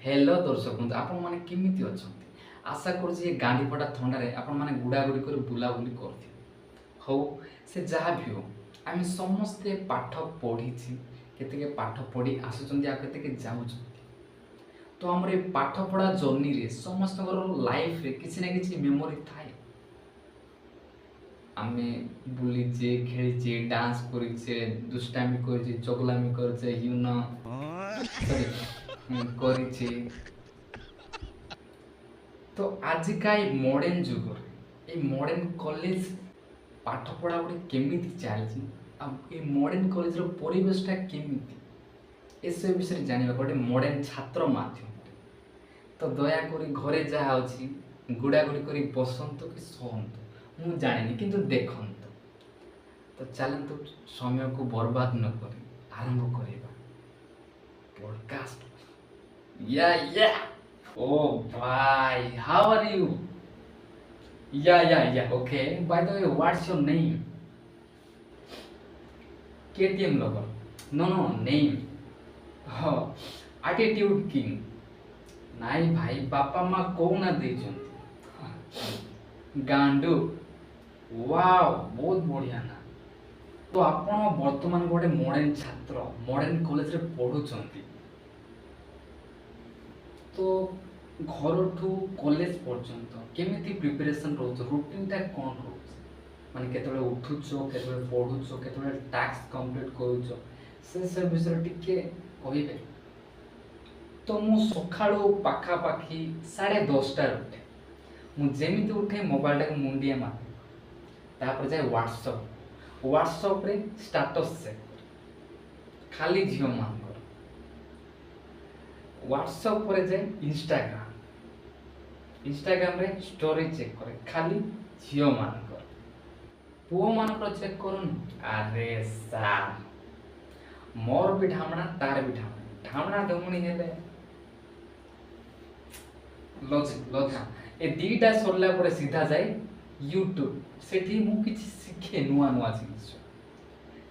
Hello ଦର୍ଶକ ବନ୍ଧୁ, ଆପଣମାନେ କେମିତି ଅଛନ୍ତି? ଆଶା କରୁଛି ଏ ଗାଣ୍ଡି ଫଟା ଥଣ୍ଡାରେ ଆପଣମାନେ ଗୁଡ଼ାଗୁଡ଼ି କରି ବୁଲାବୁଲି କରୁଥିବେ। ହଉ, ସେ ଯାହା ବି ହଉ, ଆମେ ସମସ୍ତେ ପାଠ ପଢ଼ିଛେ, କେତେକେ ପାଠ ପଢ଼ି ଆସୁଛନ୍ତି ଆଉ କେତେକେ ଯାଉଛନ୍ତି। ତ ଆମର ଏ ପାଠପଢ଼ା ଜର୍ଣ୍ଣିରେ ସମସ୍ତଙ୍କର ଲାଇଫରେ କିଛି ନା କିଛି ମେମୋରି ଥାଏ। ଆମେ ବୁଲିଛେ, ଖେଳିଛେ, ଡାନ୍ସ କରିଛେ, ଦୁଷ୍ଟାମି କରିଛେ, ଚଗଲାମି କରିଛେ, you know ସରି କରିଛେ। ତ ଆଜିକା ଏଇ ମଡ଼ର୍ଣ୍ଣ ଯୁଗରେ ଏଇ ମଡ଼ର୍ଣ୍ଣ କଲେଜ ପାଠପଢ଼ା ଗୋଟେ କେମିତି ଚାଲିଛି ଆଉ ଏଇ ମଡ଼ର୍ଣ୍ଣ କଲେଜର ପରିବେଶଟା କେମିତି, ଏସବୁ ବିଷୟରେ ଜାଣିବା ଗୋଟେ ମଡ଼ର୍ଣ୍ଣ ଛାତ୍ର ମାଧ୍ୟମରେ। ତ ଦୟାକରି ଘରେ ଯାହା ଅଛି ଗୁଡ଼ାଗୁଡ଼ି କରି ବସନ୍ତୁ କି ଶୁଅନ୍ତୁ ମୁଁ ଜାଣିନି, କିନ୍ତୁ ଦେଖନ୍ତୁ। ତ ଚାଲନ୍ତୁ, ସମୟକୁ ବର୍ବାଦ ନ କରି ଆରମ୍ଭ କରିବା ପଡ଼କାଷ୍ଟ। Yeah. Oh ଭାଇ, how are you? Yeah, okay. By the way, what's your name? KTM lover? No, name. ହଁ, ଆଟିଟ୍ୟୁଡ୍ କିଙ୍ଗ। ନାଇଁ ଭାଇ, ବାପା ମା କୋଉ ନାଁ ଦେଇଛନ୍ତି? ଗାଣ୍ଡୁ। ୱାଓ, ବହୁତ ବଢ଼ିଆ ନା। ତ ଆପଣ ବର୍ତ୍ତମାନ ଗୋଟେ ମଡ଼ର୍ଣ୍ଣ ଛାତ୍ର, ମଡ଼ର୍ଣ୍ଣ କଲେଜରେ ପଢ଼ୁଛନ୍ତି। ତ ଘରଠୁ କଲେଜ ପର୍ଯ୍ୟନ୍ତ କେମିତି ପ୍ରିପାରେସନ୍ ରହୁଛ? ରୁଟିନଟା କ'ଣ ରହୁଛି? ମାନେ କେତେବେଳେ ଉଠୁଛ, କେତେବେଳେ ପଢ଼ୁଛ, କେତେବେଳେ ଟାସ୍କ କମ୍ପ୍ଲିଟ୍ କରୁଛ, ସେସବୁ ବିଷୟରେ ଟିକେ କହିବେ? ତ ମୁଁ ସକାଳୁ ପାଖାପାଖି 10:30ରେ ଉଠେ। ମୁଁ ଯେମିତି ଉଠେ, ମୋବାଇଲଟାକୁ ମୁଣ୍ଡିଆ ମାରେ, ତାପରେ ଯାଏ ହ୍ୱାଟ୍ସଅପ୍। ହ୍ୱାଟ୍ସଅପ୍ରେ ଷ୍ଟାଟସ୍ ଚେକ୍ କରେ, ଖାଲି ଝିଅମାନଙ୍କର। ହ୍ୱାଟ୍ସଅପ୍ ପରେ ଯାଏ ଇନଷ୍ଟାଗ୍ରାମ। ଇନଷ୍ଟାଗ୍ରାମରେ ଷ୍ଟୋରି ଚେକ୍ କରେ, ଖାଲି ଝିଅମାନଙ୍କର। ପୁଅମାନଙ୍କର ଚେକ୍ କରୁନି। ଆରେ ସାର୍, ମୋର ବି ଢାମଣା, ତାର ବି ଢାମଣା, ଢାମଣା ଢୁମୁଣି ହେଲେ ଲଜା ଲଜା। ଏ ଦୁଇଟା ସରିଲା ପରେ ସିଧା ଯାଏ ୟୁଟ୍ୟୁବ। ସେଠି ମୁଁ କିଛି ଶିଖେ ନୂଆ ନୂଆ ଜିନିଷ,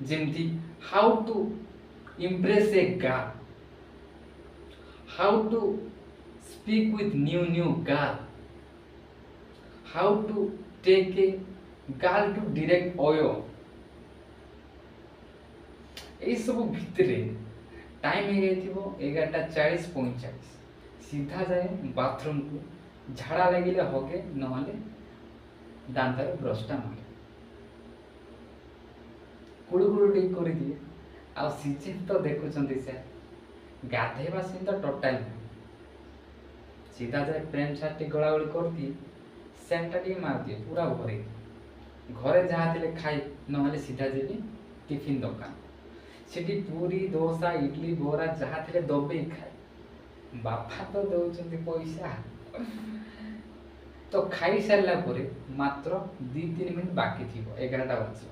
ଯେମିତି how to impress a girl, how to speak with new new girl, how to take a girl to direct OYO. ଏଇସବୁ ଭିତରେ ଟାଇମ୍ ହେଇଯାଇଥିବ 11:40 45। ସିଧା ଯାଏ ବାଥରୁମକୁ, ଝାଡ଼ା ଲାଗିଲେ ହଗେ, ନହେଲେ ଦାନ୍ତରେ ବ୍ରଶଟା ମାରେ, କୁଳୁ କୁଳୁ ଟିକେ କରିଦିଏ। ଆଉ ସିଜିନ୍ ତ ଦେଖୁଛନ୍ତି ସାର୍, ଗାଧେଇବା ସିନ୍ ତ ଟୋଟାଲ। ସିଧା ଯାଏ ପ୍ୟାଣ୍ଟ ସାର୍ଟ ଟିକେ ଗଳାଗଳି କରିଦିଏ, ସେଣ୍ଟଟା ଟିକେ ମାରିଦିଏ ପୁରା ଭରି। ଘରେ ଯାହା ଥିଲେ ଖାଇ, ନହେଲେ ସିଧା ଯିବି ଟିଫିନ୍ ଦୋକାନ। ସେଠି ପୁରୀ, ଦୋସା, ଇଡଲି, ବରା ଯାହା ଥିଲେ ଦବେଇ ଖାଏ। ବାପା ତ ଦେଉଛନ୍ତି ପଇସା। ତ ଖାଇସାରିଲା ପରେ ମାତ୍ର 2-3 ମିନିଟ୍ ବାକି ଥିବ 11ଟା ବାଜିବ।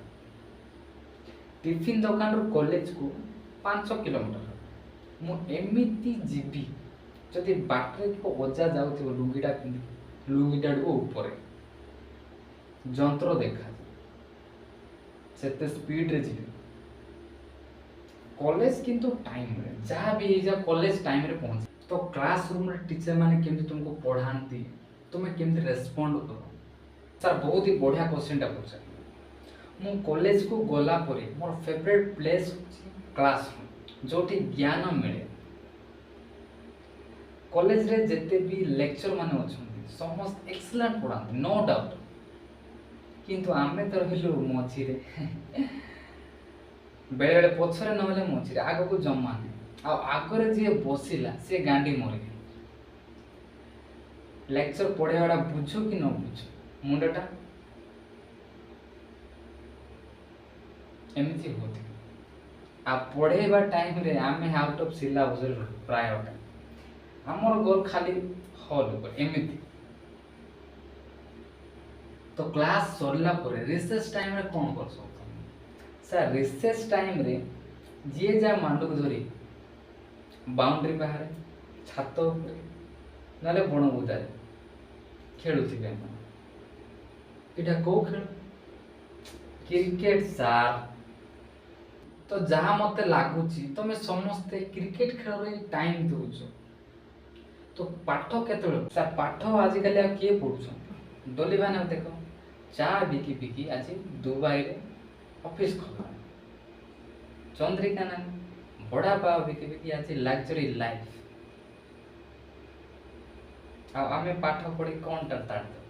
ଟିଫିନ୍ ଦୋକାନରୁ କଲେଜକୁ 5 କିଲୋମିଟର। ମୁଁ ଏମିତି ଯିବି, ଯଦି ବାଟରେ କେଉଁ ଅଜା ଯାଉଥିବ ଲୁଙ୍ଗିଟା ପିନ୍ଧିକି, ଲୁଙ୍ଗିଟାଠୁ ଉପରେ ଯନ୍ତ୍ର ଦେଖାଯିବ, ସେତେ ସ୍ପିଡରେ ଯିବି କଲେଜ। କିନ୍ତୁ ଟାଇମରେ ଯାହା ବି ହେଇଯାଉ, କଲେଜ ଟାଇମରେ ପହଞ୍ଚେ। ତ କ୍ଲାସ ରୁମ୍ରେ ଟିଚର ମାନେ କେମିତି ତୁମକୁ ପଢ଼ାନ୍ତି, ତୁମେ କେମିତି ରେସ୍ପଣ୍ଡ କର? ସାର୍, ବହୁତ ହି ବଢ଼ିଆ କ୍ୱେଶ୍ଚିନ୍ଟା ପଚାରିଲେ। ମୁଁ କଲେଜକୁ ଗଲା ପରେ ମୋର ଫେଭରେଟ୍ ପ୍ଲେସ୍ ହେଉଛି କ୍ଲାସ ରୁମ୍, ଯେଉଁଠି ଜ୍ଞାନ ମିଳେ। କଲେଜରେ ଯେତେ ବି ଲେକ୍ଚର ମାନେ ଅଛନ୍ତି, ସମସ୍ତେ ଏକ୍ସେଲେଣ୍ଟ ପଢ଼ାନ୍ତି, ନୋ ଡାଉଟ୍। କିନ୍ତୁ ଆମେ ତ ରହିଲୁ ମଝିରେ, ବେଳେବେଳେ ପଛରେ ନହେଲେ ମଝିରେ, ଆଗକୁ ଜମା ନାହିଁ। ଆଉ ଆଗରେ ଯିଏ ବସିଲା ସିଏ ଗାଣ୍ଡି ମରିଗଲା। ଲେକ୍ଚର ପଢ଼େଇବାଟା ବୁଝୁ କି ନ ବୁଝୁ, ମୁଣ୍ଡଟା ଏମିତି ହେଉଥିବ। ଆଉ ପଢ଼େଇବା ଟାଇମରେ ଆମେ ଆଉଟ୍ ଅଫ୍ ସିଲାବସରେ ରହୁ ପ୍ରାୟ ଟାଇମ୍। ଆମର ଗୋଲ ଖାଲି ହଲ୍ ଉପରେ ଏମିତି। ତ କ୍ଲାସ୍ ସରିଲା ପରେ ରିସେସ୍ ଟାଇମରେ କ'ଣ କର ସବୁ ତମେ? ସାର୍, ରିସେସ୍ ଟାଇମରେ ଯିଏ ଯାହା ମାଣ୍ଡୁକୁ ଧରି ବାଉଣ୍ଡ୍ରି ବାହାରେ, ଛାତ ଉପରେ, ନହେଲେ ବଣ ବୁଦାରେ ଖେଳୁଥିବେ ଏମାନେ। ଏଇଟା କୋଉ ଖେଳ? Cricket sir. ତ ଯାହା ମତେ ଲାଗୁଛି, ତମେ ସମସ୍ତେ କ୍ରିକେଟ ଖେଳରେ ଟାଇମ୍ ଦେଉଛ। ତ ପାଠ କେତେବେଳେ ସାର୍? ପାଠ ଆଜିକାଲି ଆଉ କିଏ ପଢ଼ୁଛନ୍ତି? ଡଲି ଭାଇନା ଦେଖ, ଚା ବିକି ବିକି ଆଜି ଦୁବାଇରେ ଅଫିସ୍ ଖୋଲିଲାଣି। ଚନ୍ଦ୍ରିକା ନାନୀ ବଡ଼ା ପାव ବିକି ବିକି ଆଜି ଲକ୍ଜରୀ ଲାଇଫ୍। ଆଉ ଆମେ ପାଠ ପଢ଼ି କ'ଣଟା ତାଡ଼ିଦେବୁ?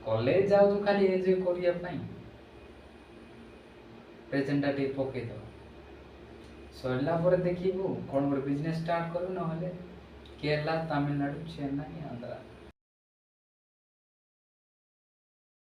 କଲେଜ ଯାଉଛୁ ଖାଲି ଏନ୍ଜୟ କରିବା ପାଇଁ। ପ୍ରେଜେଣ୍ଟଟା ଟିକେ ପକେଇଦେବା, ସରିଲା ପରେ ଦେଖିବୁ କ'ଣ ଗୋଟେ ବିଜନେସ୍ ଷ୍ଟାର୍ଟ କରିବୁ, ନହେଲେ କେରଲା, ତାମିଲନାଡ଼ୁ, ଚେନ୍ନାଇ, ଆନ୍ଧ୍ରା।